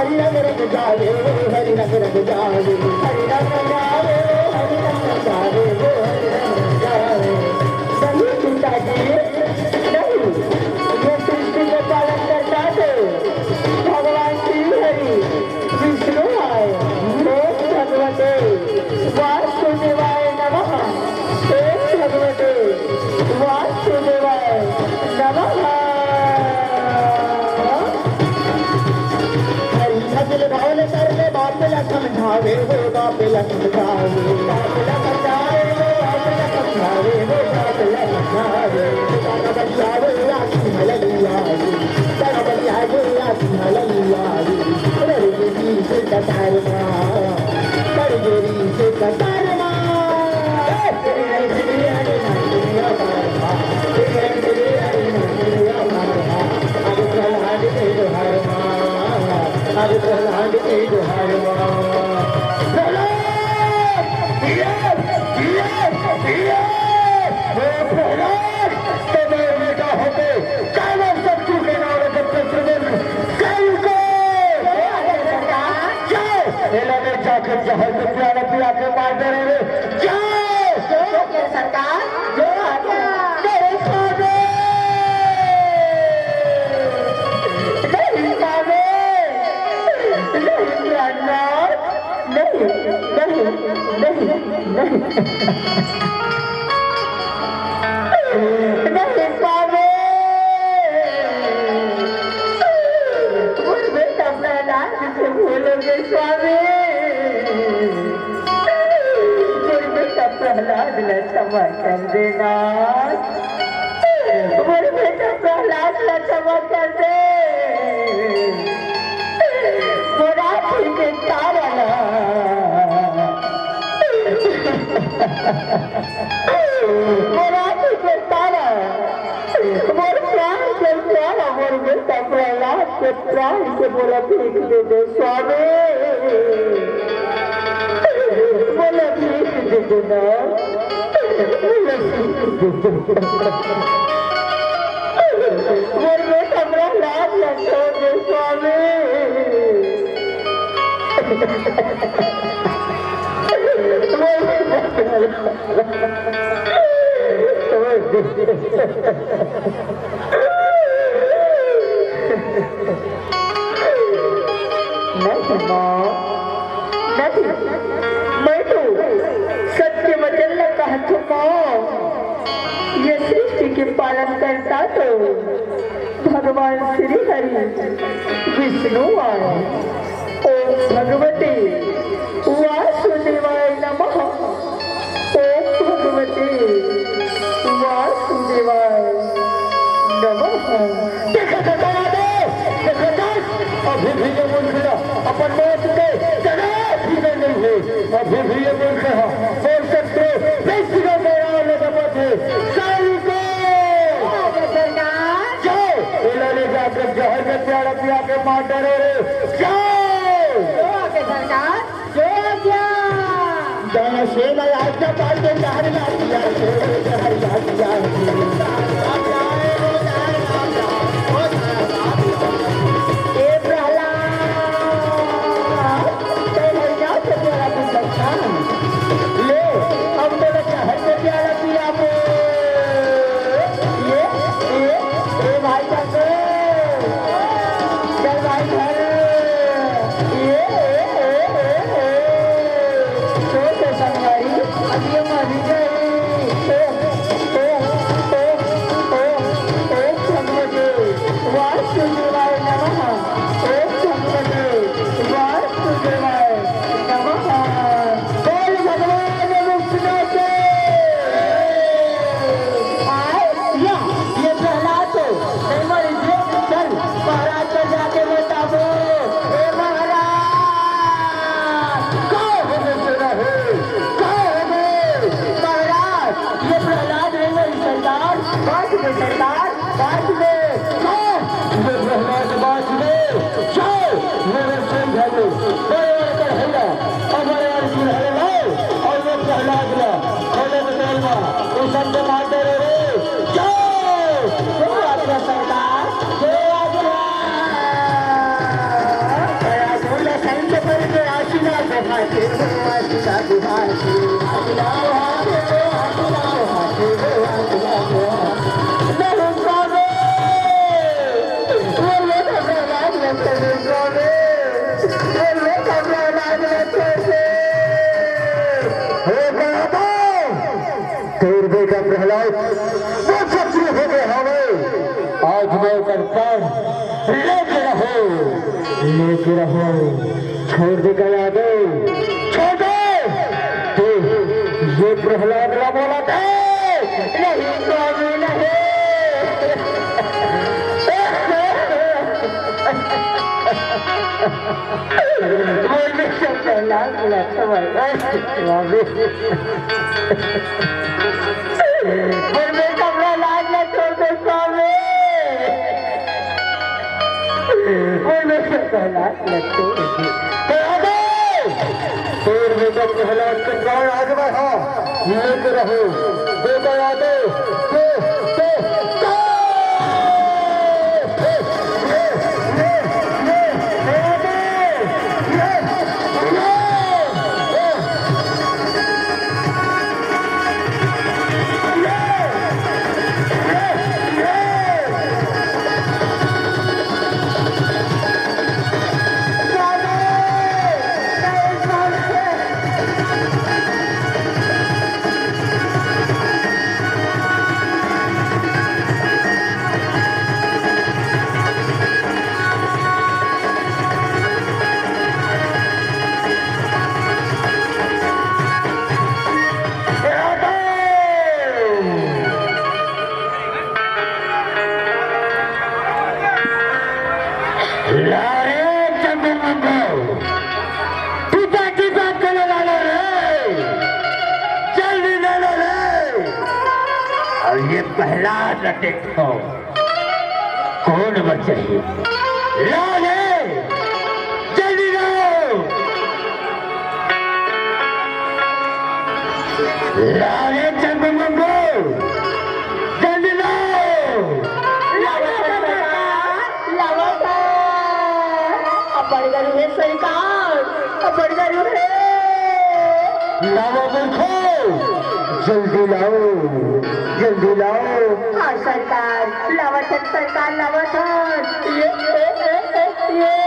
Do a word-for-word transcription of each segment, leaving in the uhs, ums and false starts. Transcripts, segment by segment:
हरि रंग रंग जावे, हरि रंग रंग जावे, हरि रंग जावे, हरि रंग जावे, हरि रंग जावे। नहीं पिताजी, नहीं, ये सृष्टि को पालन करता तो भगवान श्री हरि विष्णु आए। ओम भगवते वासुदेवाय नमः। ओम भगवते वासुदेवाय नमः। हरि भजन भाव ले कर ले, बाप ला समझावे हो, बाप ला समझावे, बाप ला समझावे हो, बाप ला समझावे हो, बाप ला समझावे। गाना बजावे आखी मलैया रे, गाना बजावे आखी मलैया रे। लड़गेरी से कतार मा, लड़गेरी से कतार मा। अरे प्रहलाद के जोहार बा। प्रहलाद! ये, ये, ये! हे प्रहलाद! तुम्हें बेटा होते, काला शत्रु के नाम के प्रश्न कर को! जाओ! एला ले जाके जहर के प्याला पिला के मार दे रे। जाओ! जो आज्ञा सरकार, जो आज्ञा। नहीं मानो। नहीं मानो। नहीं प्राणनाथ। नहीं, नहीं, नहीं, नहीं। नहीं पावे। मोर बेटा प्रहलाद के भूल गे स्वामी। मोर बेटा प्रहलाद ला क्षमा कर देना। मोर बेटा प्रहलाद ला क्षमा कर दे। मोर आँखी के तारा ला। मोर आँखी के तारा। मोर प्राण के प्यारा, मोर बेटा प्रहलाद के प्राण के मोला भीख दे दे स्वामी। मोला भीख दे दे ना। मोला भीख दे दे। मोर बेटा प्रहलाद ला छोड़ दे स्वामी। नहीं माँ, नहीं, मैं तो सत्य वचन ला कहत हूँ माँ, ये सृष्टि के पालन करता तो भगवान श्री हरि विष्णु आए। ओम भगवते वासुदेवाय नमः। ओम भगवते वासुदेवाय नमः। देखत हस, देखत हस, अभी भी ये मूर्ख ला अपन मौत के डर भी नहीं है। अभी भी ये मूर्ख ह मोर शत्रु बेसिका के नाम ले जपत हे। सारी को जाओ, एला ले जाकर जहर के प्याला पिया के मार डारो रे। जाओ। जो आज्ञा सरकार, जो आज्ञा। जाना से ना आज्ञा पाल के जहर ला दिया, जहर ला दिया। ए प्रहलाद, तो भैया तो तेरा भी बच्चा। ले, अब तो जहर के प्याला पिया बे। ये, ये, ए भाई ठाकुर, चल भाई घर। ये, ए, ए, ए, ए। छोड़ दे संगवारी, अब ये मर गई। ए, ए, ए, प्रहलाद, वो शत्रु हो गए हवे। आज मैं ओकर प्राण लेके रहूं, लेके रहूं। छोड़ दे गया दे, छोड़ दे। तू ये प्रहलाद ला बोला था। नहीं स्वामी, नहीं। बोल दे, प्रहलाद ला तो बोला, स्वामी। बोल दे, प्रहलाद ला छोड़ दे, स्वामी। बोल दे, प्रहलाद ला छोड़ दे। तोर बेटा प्रहलाद के प्राण आगे बढ़ा, लेके रहो। बेटा यादव, दे, दे, दे। लारे चंद्रमुंडो, पिता की बात करे लालो रे, जल्दी लालो रे। और ये प्रहलाद ला देखो, कौन बचे? लाओ रे, जल्दी लाओ। लाओ रे, चंपा बम्बू, जल्दी लाओ। लाओ, लाओ, लाओ। अब बढ़ गई है सरकार, अब बढ़ गई है। लाओ मूर्खो, जल्दी लाओ, जल्दी लाओ। हाँ सरकार, लावत हन सरकार, लावत हन। ये, ये, ये, ये, ये।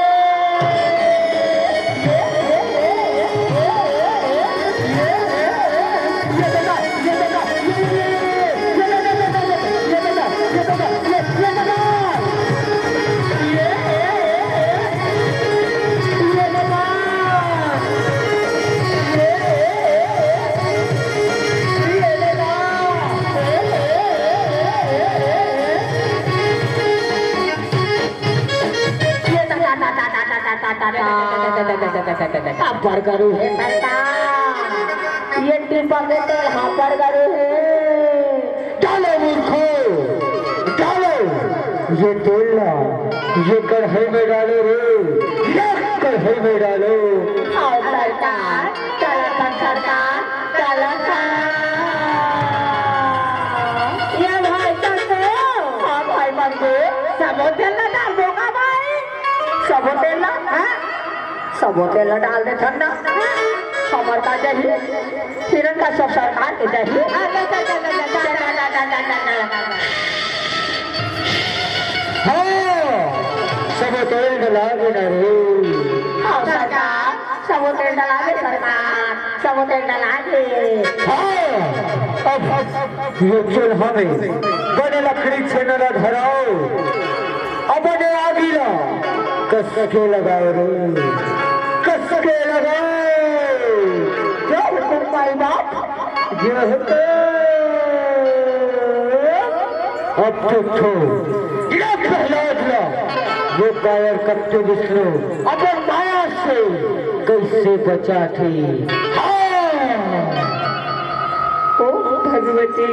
ये ता, ता, ता, ता, ता, ता, ता, ता, ता, ता। काबर गरू हे सरकार? ये टीपा के तेल हापर गरू हे। डालो मूर्खो, डालो। ये तेल ला, ये कढ़ाई में डालो रे, ये कढ़ाई में डालो। हाँ सरकार, चला था सरकार, चला था। ये भाई बंधु, हाँ भाई बंधु, सबो तेल ला डाल दो का भाई? सबो तेल ला, हाँ? सबो तेल ला डाल दे थन ना। हमर का जाही? हिरण का सब सरकार के जाही। हाँ, सबो तेल डला दे ना रे। हाँ, सरकार, सबो तेल डला दे सरकार, सबो तेल डला दे। हाँ, अब, अब ये चूल्हा में बने लकड़ी छेना ला धराओ। अब बने आगी ला कस के लगाओ रे, कस के लगाओ। जय हो माई बाप, जय हो। अब तो छो, ये प्रहलाद ला, वो कायर कट्टू विष्णु अपन माया से कैसे बचा थे। हाँ। ओम भगवती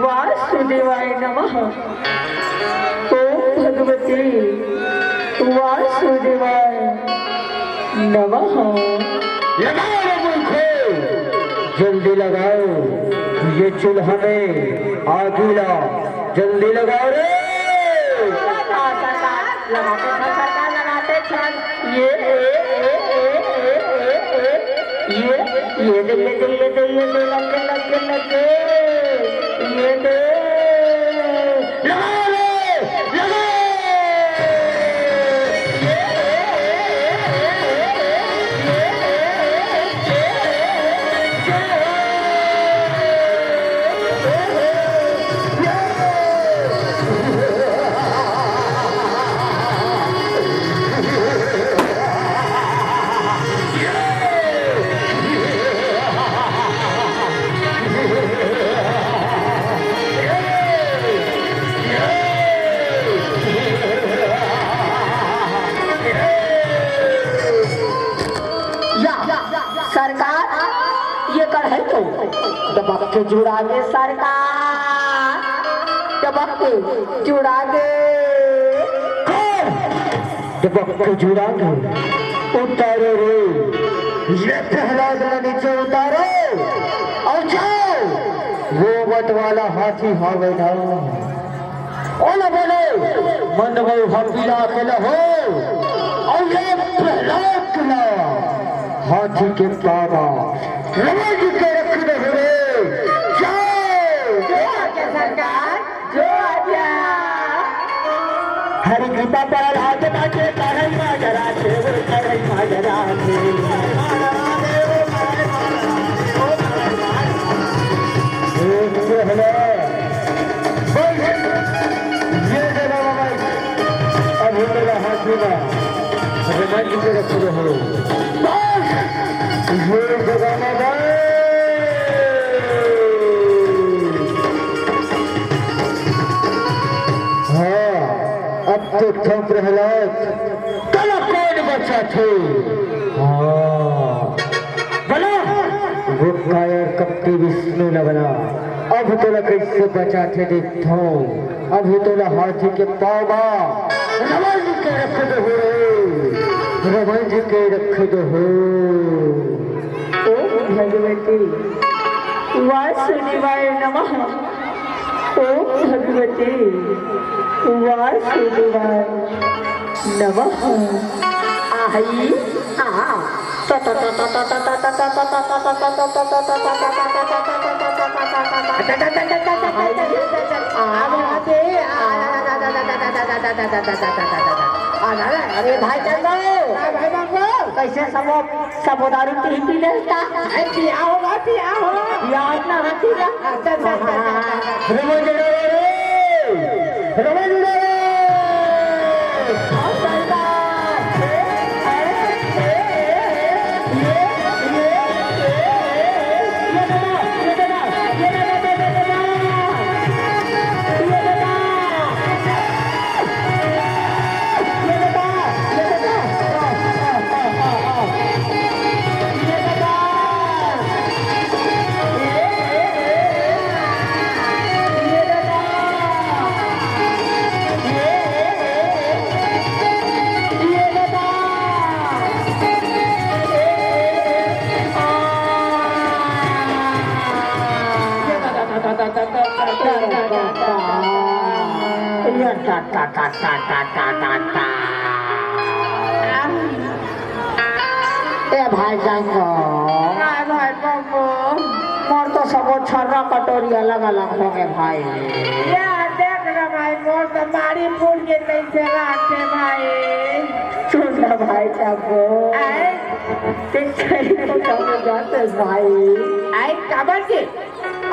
वासुदेवाय नमः। ओम भगवती वासुदेवाय नमः। लगाओ रे मूर्खो, जल्दी लगाओ, ये चूल्हा में आगी ला, जल्दी लगाओ रे। लगाओ सरकार, लगाते छन सरकार, लगाते छन। ये, ए, ए, ए, ए, ए, ए, ये, ये दे, ये दे, ये दे, ये दे, लग गए, लग गए, लग गए। ये दे। लगा ले, लगा। दबक के जुड़ा गे सरकार, दबक के जुड़ा गे। दबक के जुड़ा गे। उतारो रे, ये प्रहलाद ला नीचे उतारो अउ जाओ, वो वट वाला हाथी हावे ना। ओला बोलो, मनवो हबीला के लहो, अउ ये प्रहलाद ला हाथी के पावा रमन के रख दे रे। जाओ। जो आज्ञा सरकार, जो आज्ञा। हरि कृपा प्रहलाद बाटे, करई मा जरा थे, वो करई मा जरा थे। एक से हलो। ये जगह में भाई, अभी मेरा हाथ में ना, रमन के रख दे रे। ये जगह में भाई। हाँ, अब तो थम प्रहलाद, कला कौन बचा थे? हाँ, बला, वो कायर कपटी विष्णु न बला, अब तोला कैसे बचा थे देखथो। अभी तोला हाथी के पावा रमन के रख दे हो रे, रमन के रख दे हो। ओम भगवती वासुदेवाय नमः। ओम भगवती वासुदेवाय नमः। आही आ। अरे भाई चंदो, हाँ भाई बाबू। कैसे सबो, सबो दारू पी, पी लेता? अरे पिया होगा, पिया हो। याद ना रहती ना। अच्छा, अच्छा, अच्छा, अच्छा, अच्छा। रमन रे, रमन रे। ए भाई संगो। काय भाई बबो? मोर तो सबो छर्रा कटोरी अलग-अलग हो गे भाई। या देख ना भाई, मोर तो मारी फूट के तइसे लागथे भाई। सुन ना भाई संगो। आय? ते छेरी कोठा म जाते भाई। आय, काबर के?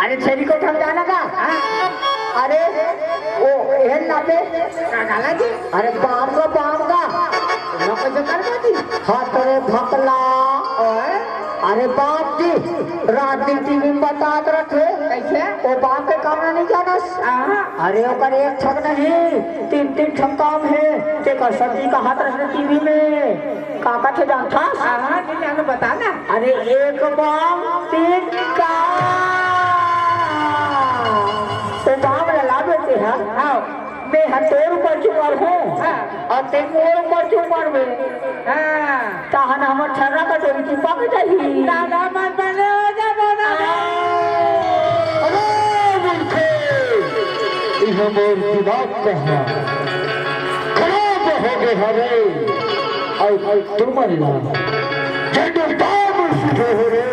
अरे छेरी कोठा म जाना का? हाँ। अरे, ओ, एहन ना बे। का काला जी? अरे बाप का, बाप का। ना कैसे कर पाती? हाँ, तेरे भकला। ओए। अरे बाप जी, रात दिन टीवी में बतात रथे। कैसे? ओ बाप के काम नहीं जानस। हाँ। अरे ओकर एक ठक नहीं, तीन, तीन ठक काम हे। तेकर सती का हाथ रथे टीवी में। का कथे जानथस? हाँ, हाँ, नहीं जानो, बता ना। अरे एक बाम तीन का। ओ बाम ला लाबे ते हा। हाँ। मैं हा तोर ऊपर चुमर हूँ। हाँ। अउ ते मोर ऊपर चुमर बे। हाँ। तहन हमर छर्रा कटोरी चिपक जाही। दादा मन बने हो जाबो ना। अरे मूर्खे, इह मोर दिमाग कहाँ खराब हो गे हवे। अउ तुमन ला झंडू बाम सीधे हो रे।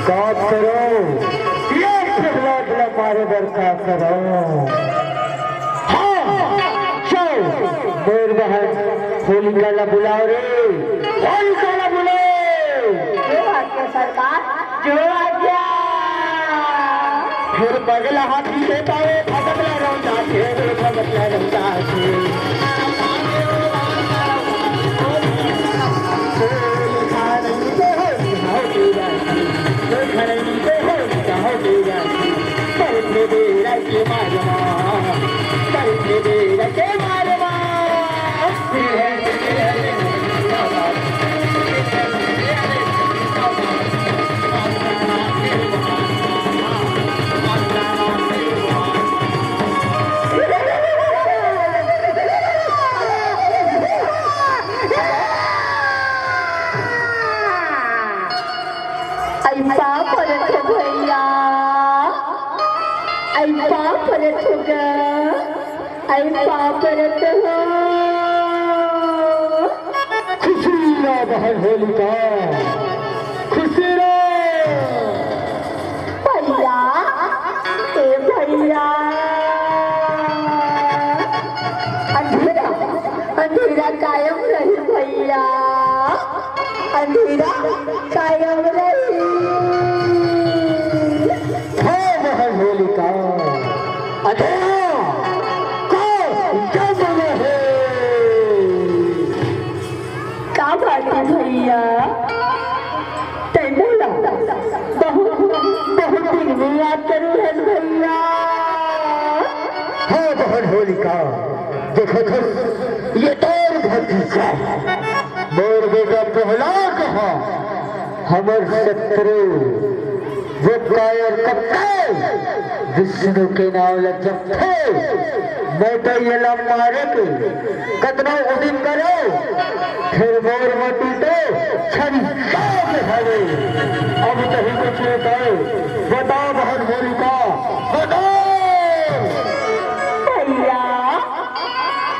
का करो, ये प्रहलाद ला मारे बर का करो? हाँ, जाओ, मोर बहन होलिका ला बुलाओ रे, होलिका ला बुलाओ। जो आज्ञा सरकार, जो आज्ञा। फिर पगला हाथी के पावे, भगत ला रौंदा, फिर भगत ला रौंदा। परत होगा, अई पाँव परत हो। खुशी रह बहन होलिका, खुशी रह। भैया, ए भैया, अंधेरा, अंधेरा कायम रही भैया, अंधेरा कायम रही। हे बहन होलिका, अंधेरा कायम रहे। का बात हे भैया? तैं मोला बहुत, बहुत दिन में याद करे हस भैया। हाँ बहन होलिका, देखत हस, ये तोर भतीजा, मोर बेटा प्रहलाद हा, हमर शत्रु, वो कायर कत्ते विष्णु के नाव ल जपथे, मैं तो ये ला मारे के कतना उदिम करे, फिर मोर मटी तो छन के हवे। अब तही कुछ बताओ, बता बहन होलिका, बता। भैया,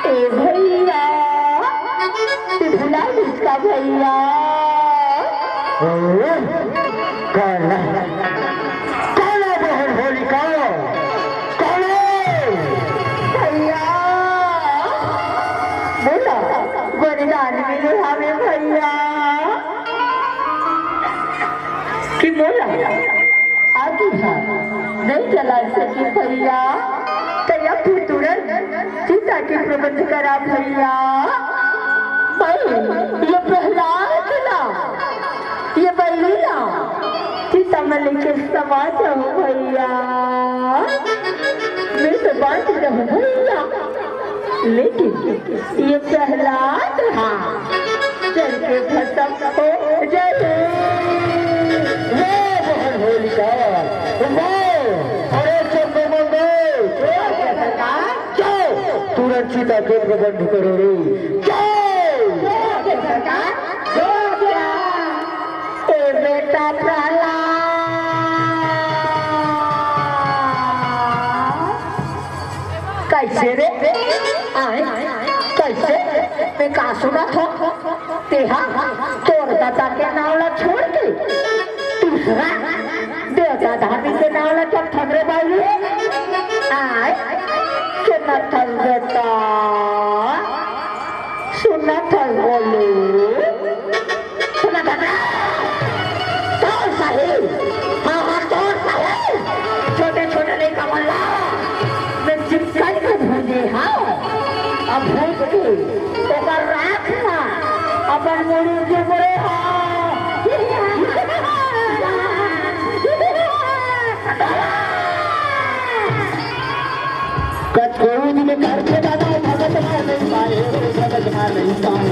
ए भैया, तू भुला गइस का भैया? ओए, काला, काला बहन होलिका, काला। भैया, मोला वरदान मिले हवे भैया, कि मोला आगी हा नहीं जला सके भैया, तैं अब भी तुरंत चिता के प्रबंध करा भैया। मैं ये प्रहलाद ला, ये बैरी ला चिता में लेके समा जाऊं भैया। मैं तो बांच जाऊं भैया, लेकिन ये प्रहलाद हा जल के भस्म हो जाए। वाह बहन होलिका, वाह। अरे चंद्रमंगल, जाओ, तुरंत चिता के प्रबंध करो रे। जाओ। ए बेटा प्रहलाद, कइसे रे? आय, कइसे? मैं का सुनत हों? तेहा तोर ददा के नाव ला छोड़ के दूसरा देवता धामी के नाव ला जपथस रे बाबू। आय, सुनत हस बेटा, सुनत हस बोलू। सुनत हस ना? तोर सही। हाँ, हाँ, तोर सही। छोटे-छोटे लइका मन ला मैं चिपकाई के भूंजे हंव। अब भूंज के ओकर राख ला अपन मुड़ी के ऊपरे हा। कचकौद में करके दादा भगत मार नहीं पाए, भगत मार नहीं पाए।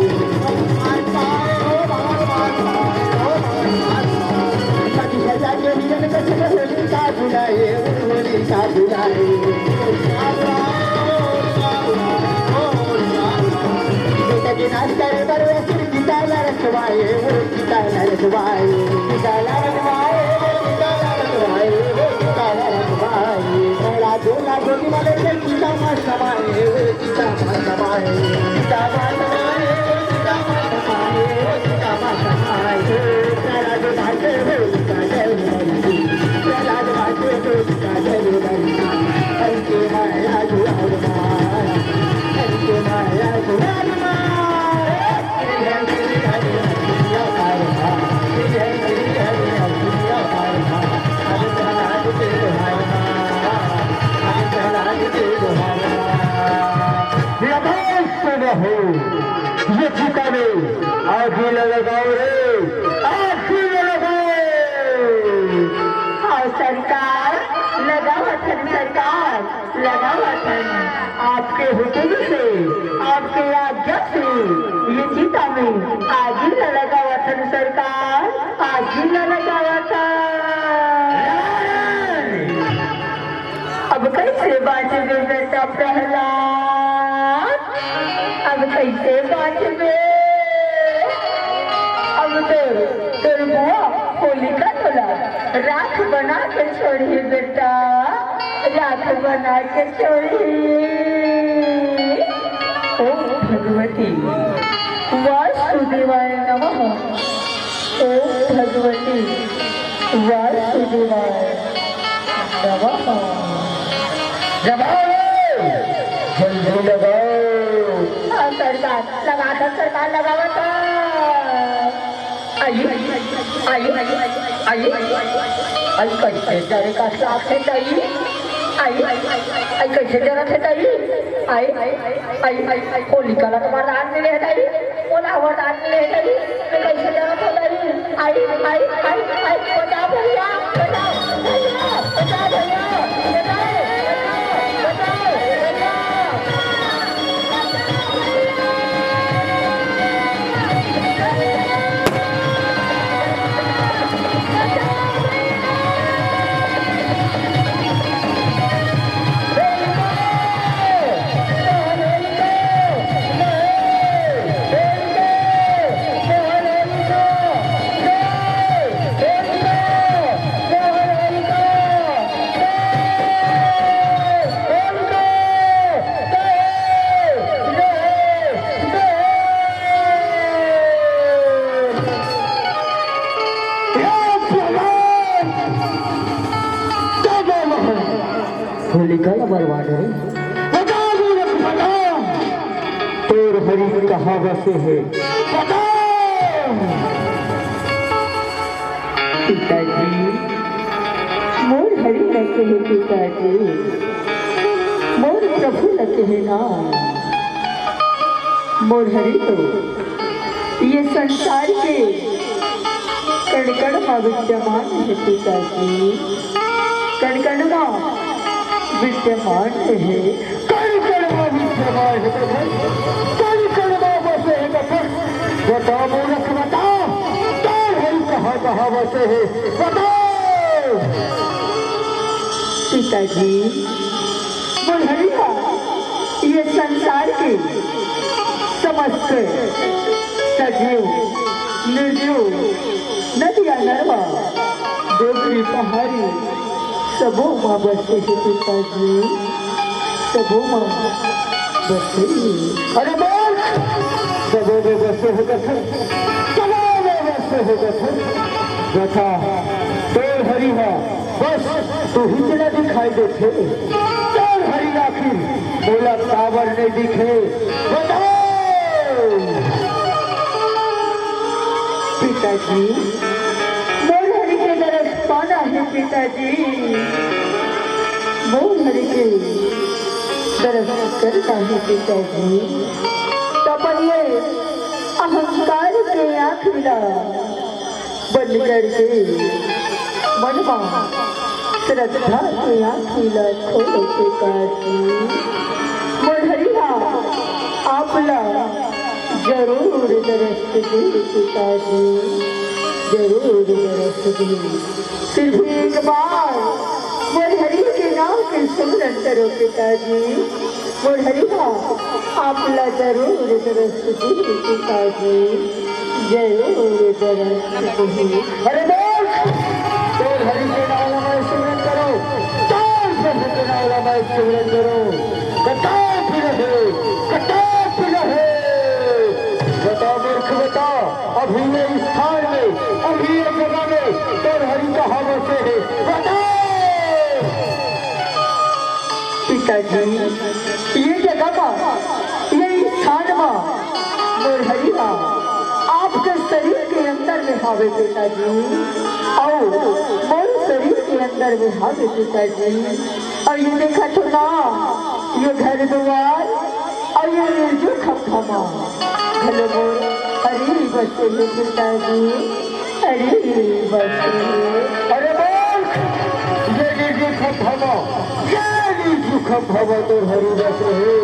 मार पाए, ओ मार, मार पाए, ओ मार, मार पाए। कभी सजा के मिलन कचकौद होली का बुलाए, होली का बुलाए। बेटा के नाच करे बर असुर की ताला रखवाए, ओ की ताला रखवाए, की ताला रखवाए, ओ की ताला रखवाए, ओ की ताला रखवाए। मेरा झोला झोली वाले के सीता मार समाए, ओ सीता मार समाए, सीता मार समाए, ओ सीता मार समाए, ओ सीता मार समाए। प्रहलाद भागे, ओ सीता जय हो हरि। प्रहलाद भागे, ओ सीता जय हो हरि। हरि के माया जुआर मार, हरि के माया जुआर मार। लगाओ सुनो हो, ये चिता में आगी न लगाओ रे, आगी न लगाओ। हाँ सरकार, लगावत हन सरकार। लगावत हन। आपके हुक्म से, आपके आज्ञा से ये चिता में आगी न लगावत हन सरकार, आगी न लगावत हन। अब कइसे बांचबे बेटा प्रहलाद, अब कइसे बांचबे? अब तो तोर बुआ होलिका तोला राख बना के छोड़ही बेटा। लात बना के छोड़ी। ओम भगवती वासुदेवाय नमः। ओम भगवती वासुदेवाय नमः। जगाओ, जल्दी लगाओ। हाँ, सरकार, लगावत सरकार, लगावत। आई, आई, आई, आई, आई, कइसे जरे का साग हे दाई? आई, आई, कइसे जरत हे दाई? आई, आई, आई, होलिका ला तो वरदान मिले हे दाई, ओला वरदान मिले हे दाई, मैं कइसे जरत हे दाई? आई, आई, आई, आई, बचाओ भैया, बचाओ भैया, बचाओ भैया, बचाओ, बचाओ, बचाओ, बचाओ। होलिका ला बरवा डरे। बता मूरख, बता। तोर हरी कहाँ बसे हे? बता। पिताजी, मोर हरी ल कहे पिताजी, मोर प्रभु ल कहे ना। मोर हरी तो ये संसार के कण-कण मा विद्यमान हे पिताजी, कण-कण मा विद्यमान हे। कण-कण मा विद्यमान हे कथस, कण-कण मा बसे हे कथस। बता मूरख बता, तोर हरी कहाँ कहाँ बसे हे, बता। पिताजी, मोर हरी हा ये संसार के समस्त सजीव, निर्जीव, नदिया, नरवा, डोकरी, पहाड़ी, सबो मा बसे हे पिताजी, सबो मा बसे हे। अरे बोल, सबो में बसे हे कथस, सबो में बसे हे कथस। बता, तोर हरी हा बस तुहीच ला दिखाई देथे। तोर हरी आखिर मोला काबर नइ दिखे, बताओ। पिताजी, मोर हरी के दरस पाना हे पिताजी, मोर हरी के दरस करना हे पिताजी। त अपन ये अहंकार के आँख ला बंद करके मन मा श्रद्धा के आँखी ला खोलो पिताजी। मोर हरी हा आप ला जरूर दरस दे पिताजी, जरूर दरस दे। सिर्फ एक बार मोर हरी के नाम के सुमरन करो पिताजी। मोर हरी हा आप ला जरूर दरस दे पिताजी, जरूर दरस दे। अरे बोल, तोर हरी के नाम ला मैं सुमरन करो, तोर प्रभु के नाम ला मैं सुमरन करो। कटा पिला हे, कटा पिला हे। बता मूर्ख बता, अभी ये स्थान में, अभी ये जगह में तोर हरी कहाँ बसे हे, बता। पिताजी, ये जगह मा, ये स्थान मा मोर हरी हा आपके शरीर के अंदर में हावे पिताजी, अउ मोर शरीर के अंदर में हावे पिताजी। अउ ये देखत हो ना, ये घर दुवार अउ ये निर्जीव खम्भा मा घलो मोर हरी बसे हे पिताजी। अरे बस। अरे बोल, ये निर्जीव खम्भा मा, ये निर्जीव खम्भा मा तोर हरी बसे हे।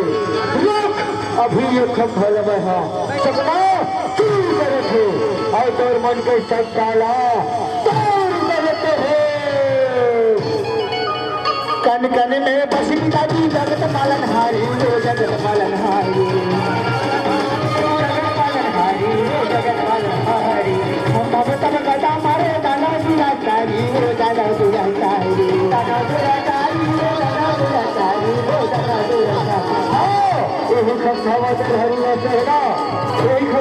रुक, अभी ये खम्भा ला मैं हा सकना चूर करत हे, अउ तोर मन के शंका ला दूर करत हे। कन कन में बस पिताजी जगत पालनहारी, ओ जगत पालनहारी। जगत पालनहारी, ओ जगत पालनहारी। हम तब तब गदा मारे दाना दुराचारी, ओ दाना दुराचारी। दाना दुराचारी, ओ दाना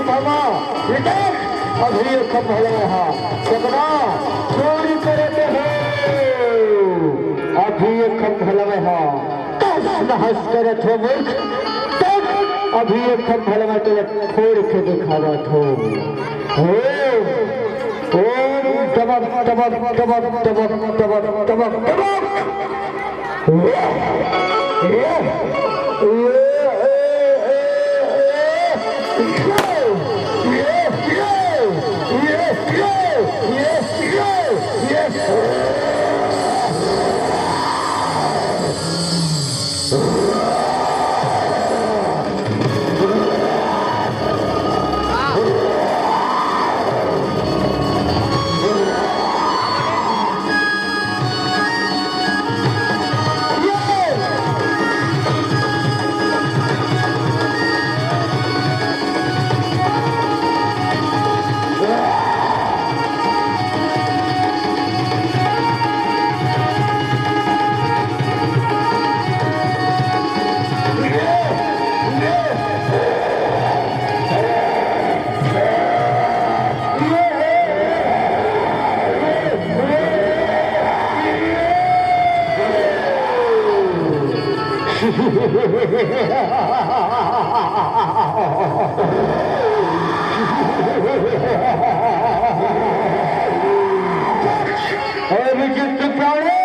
खम्भा, ये देख, अभी ये खम्भा लगे हा, सपना चोरी करत हो, अभी ये खम्भा लगे हा, तहस नहस करत हो मूर्ख, देख, अभी ये खम्भा लगे तो फोड़ के दिखावत हो। ओम, ओम, तबक, तबक, तबक, तबक। और विचित्र प्राणी,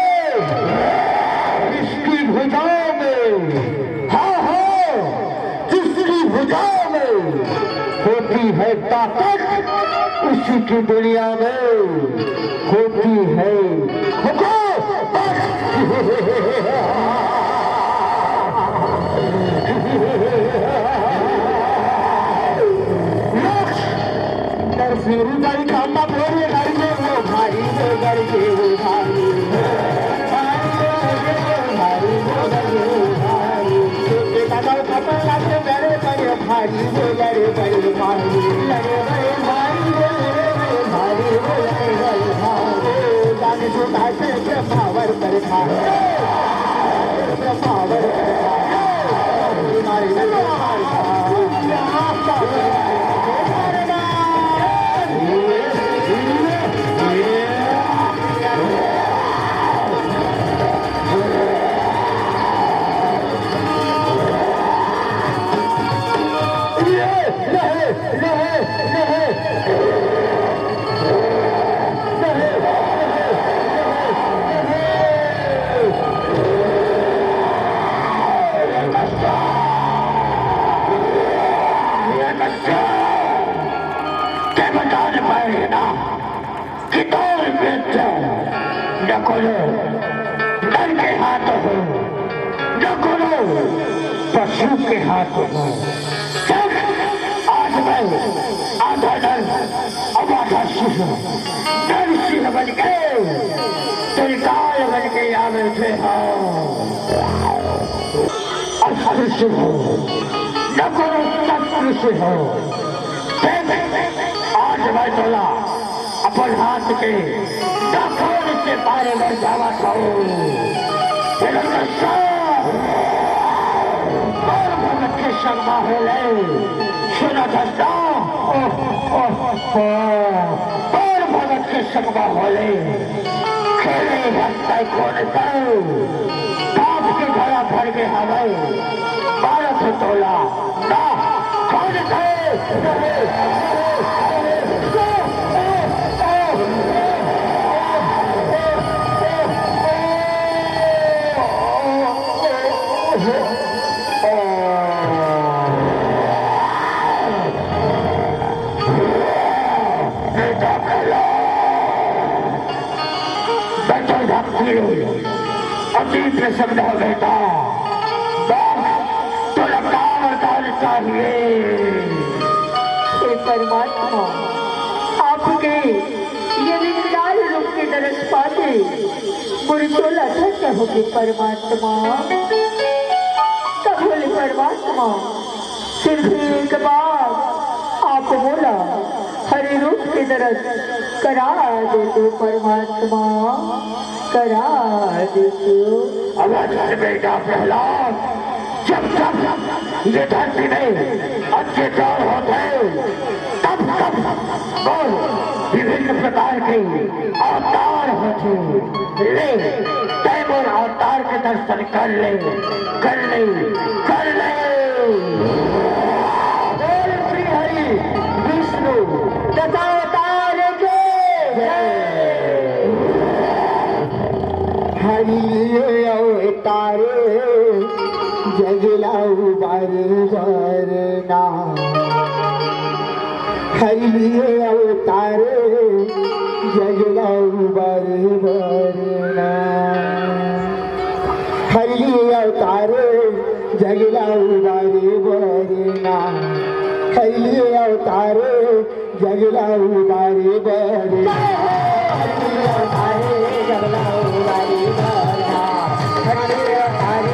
जिसकी भुजाओं में, हाँ, हाँ, जिसकी भुजाओं में होती है ताकत, उसी की दुनिया में होती है हुकूमत। नरसिंह गाड़ी का अम्मा बोल रही है, गाड़ी में वो भाई, वो गाड़ी के वो भाई। भाई, वो गाड़ी के वो भाई, वो गाड़ी के वो भाई। छोटे दादा का पहला से बड़े बड़े भाई, वो लड़े बड़े भाई, लड़े बड़े भाई, वो लड़े बड़े भाई, वो लड़े बड़े भाई। जाने छोटा से पावर पर था। के बताने पाए ना कि दौड़ बेचते न कोनो नर के हाथ हो, न कोनो पशु के हाथ हो। जब आज मैं आधा नर, अब आधा सिंह, नर सिंह बन के, त्रिकाल बन के आ बैठे हो। अस्त्र से हो, न कोनो शस्त्र से हो। देख, आज मैं तोला अपन हाथ के दखोर से मारे बर जावत हूँ। हिरण्यकश्यप, तोर भगत के संग मा होले। सुन धन्ना, ओह, ओह, ओह, तोर भगत के संग मा होले। खेले हंसते कौन कर, पाप के घड़ा भर के हवै, मारत हो तोला, ना, कौन कर? बैठो, भक्ति लो। अति प्रसन्न हो बेटा। बस, तोला का वरदान चाहिए? हे परमात्मा, आपके ये विकराल रूप के दरस पाके मोर तोला धन्य होगे परमात्मा। तब बोले परमात्मा, फिर भी एक बार आप मोला हरि रूप के दरस करा दे तो परमात्मा, करा दे तो। अवध कर बेटा प्रहलाद, जब जब ये धरती में अत्याचार होते हैं, तब तब मोर विभिन्न प्रकार के अवतार होथे। ले, तैं मोर अवतार के दर्शन कर ले, कर ले, कर ले। बोल श्री हरि विष्णु दशावतार के जय। हरि लिए अवतार जग ला उबारे बर ना। हरि लिए अवतार जग ला उबारे बर ना। हरि लिए अवतार जग ला उबारे बर ना। हरि लिए अवतार जग ला उबारे बर ना। हरि लिए अवतार जग ला उबारे बर ना। हरि लिए अवतार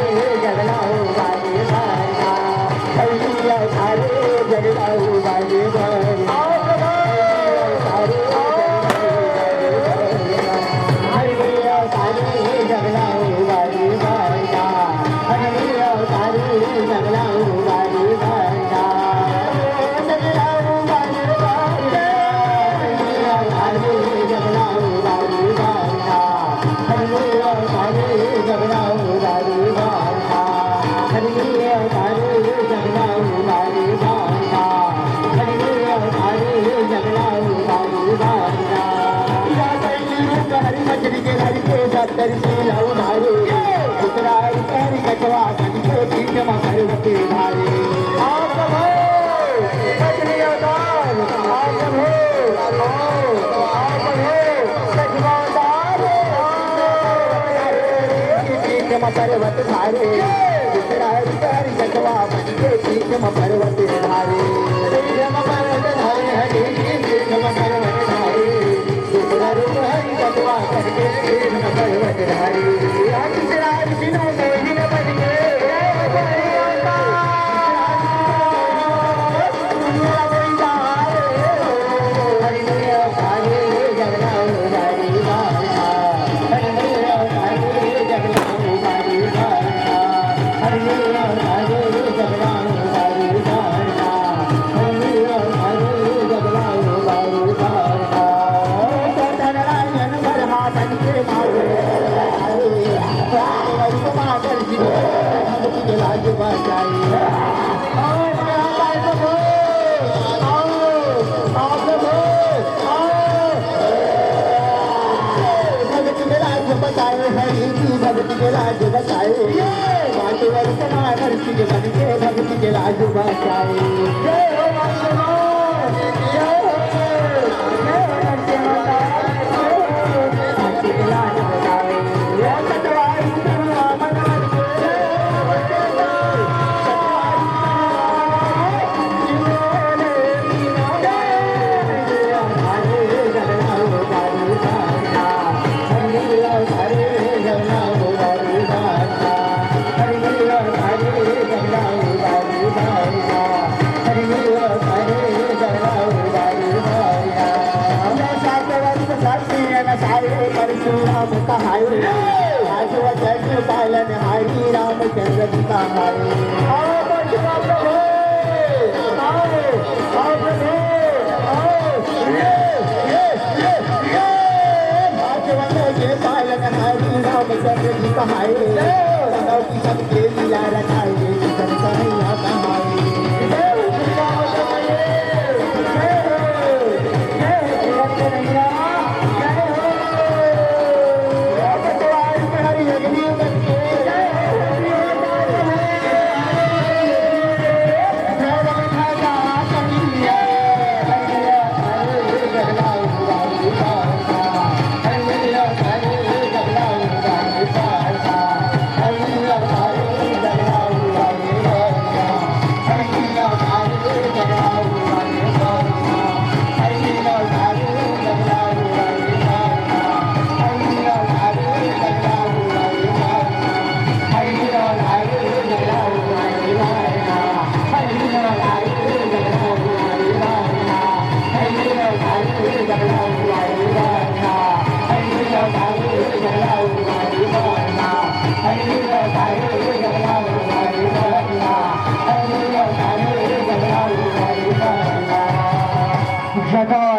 जग ला उबारे बर ना। हरि लिए अवतार जग ला उबारे बर ना। पर्वत धारे, दूसरा हरि हरि कटवा बन के पीठ म पर्वत धारे। पीठ म पर्वत धारे, हरि पीठ म पर्वत धारे। दूसरा रूप हरि कटवा बन के पीठ म पर्वत धारे। या दूसरा हरि बिनु मोहिन बन के। भगत के लाज बचाए, हरि की भगत के लाज बचाए। ये बात वर्तमान हरि की भगत के, भगत के लाज बचाए। जय हो नरसिंहा, जय हो, जय हो नरसिंहा, जय हो। भगत के लाज बचाए। ये सतवाई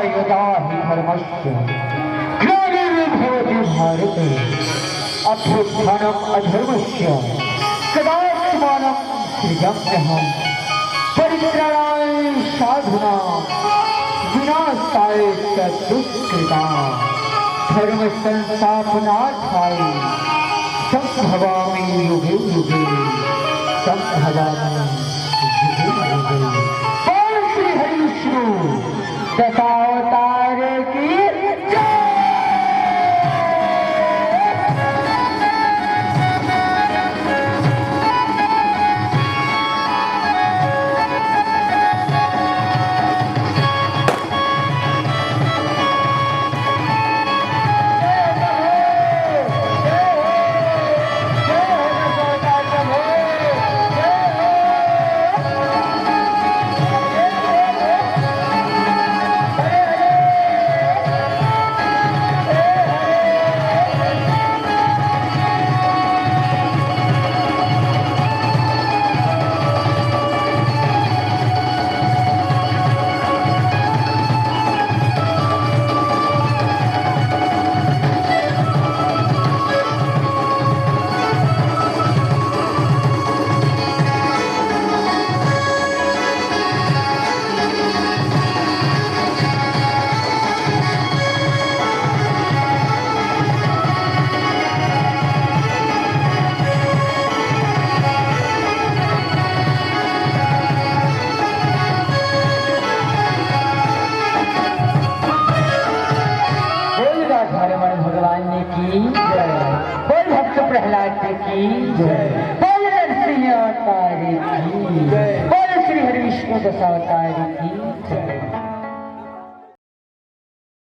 यदा हि धर्मस्य ग्लानिर्भवति भारत, अभ्युत्थानम् अधर्मस्य तदात्मानं सृजाम्यहम्। परित्राणाय साधूनां विनाशाय च दुष्कृताम्। धर्म संस्थापनार्थाय संभवामि युगे युगे, संभवामि युगे युगे। बोल श्री हरि विष्णु दशावतार की जय। बोल राधारमण भगवान की जय। बोल भक्त प्रहलाद की जय। बोल नरसिंह अवतार की जय। बोल श्री हरि विष्णु दशावतार की जय।